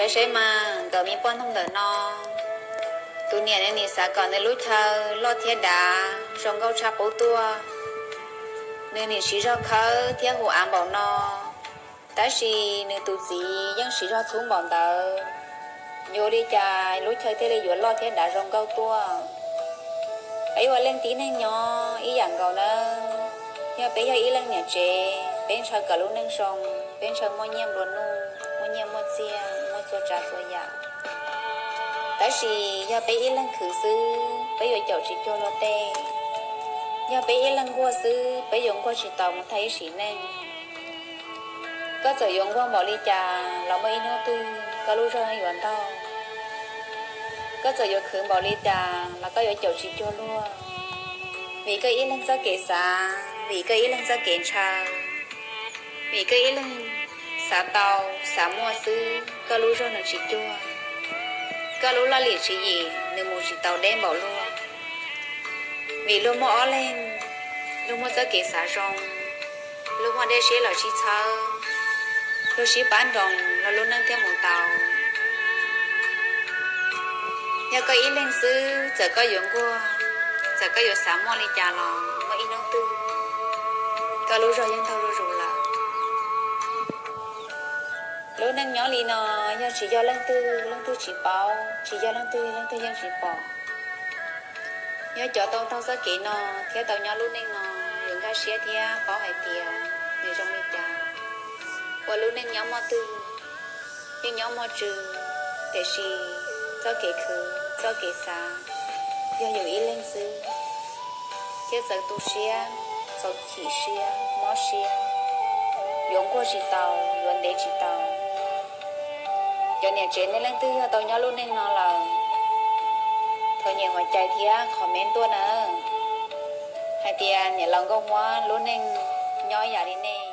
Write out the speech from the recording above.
Saib mas nkawd me poj ntxoog ntawm no, tus niam nws nim xav kom nws lub chaw loj thiab dav zoo nkauj tshaj qub tuaj. Nws nim siv zog khawb thiab hu av npaum no, tab sis nws tus txiv yeej siv zog txhub npaum ntawd. Yuav ua li cas lub chaw thiaj li yuav loj thiab dav zoo nkauj tuaj? Peb ua leej tib neeg nyob ib yam nkaus nawb. Yog peb yog ib leej niam tsev, peb ntshaw kom lub neej zoo, peb ntshaw muaj nyiaj nplua nuj, muaj nyiaj muaj txiaj, muaj txhua tsav txhua yam. Tab sis yog peb ib leeg khwv xwb, peb yuav caum tsis cuag luag tej. Yog peb ib leeg nquag xwb, peb yuav nquag tsis tau mus tag ib sim neej. Koj txawm yuav nquag npaum li cas los muaj ib hnub twg koj lub zog yuav ntaug. Koj txawm yuav khwv npaum li cas los koj yuav caum tsis cuag luag. Vim koj ib leeg txoj kev xav, vim koj ib leeg txoj kev ntshaw, vim koj ib leeg xav tau, xav muaj xwb, koj lub zog nws tsis cuag. Koj lub laj lim tswv yim nws mus tsis tau deb npaum luag. Vim luag muaj ob leeg, luag muaj txoj kev xav zoo, luag muaj dej siab los sib txhawb, luag sib pab nroos los lub neej thiaj mus tau. Yog koj ib leeg xwb, txawm koj yuav nquag, txawm koj yuav xav muaj li cas los muaj ib hnub twg koj lub zog yeej ntaug zuj zus lawm. Lub neej nyob li no, yog tsis yog leej twg, leej twg tsis paub, tsis yog leej twg, leej twg yeej tsis pom. Nyob cov tau taug txoj kev no thiab tau nyob lub neej no, yuav nkag siab thiab paub hais tias nws zoo li cas. Ua lub neej nyob muaj twg, yeej nyob muaj tswv, tiam sis txoj kev khwv, txoj kev xav, yog yus ib leeg xwb, thiab txawv tu siab, txaus chim siab, mob siab, yuav nquag tsis tau, yuav ntev tsis tau. Cov niam tsev nej leej twg yog tau nyob lub neej no lawm, thov nyem hua cai thiab comment tuaj nawb, hais tias niam laus Nkauj Huab lub neej nyob ib yam li nej.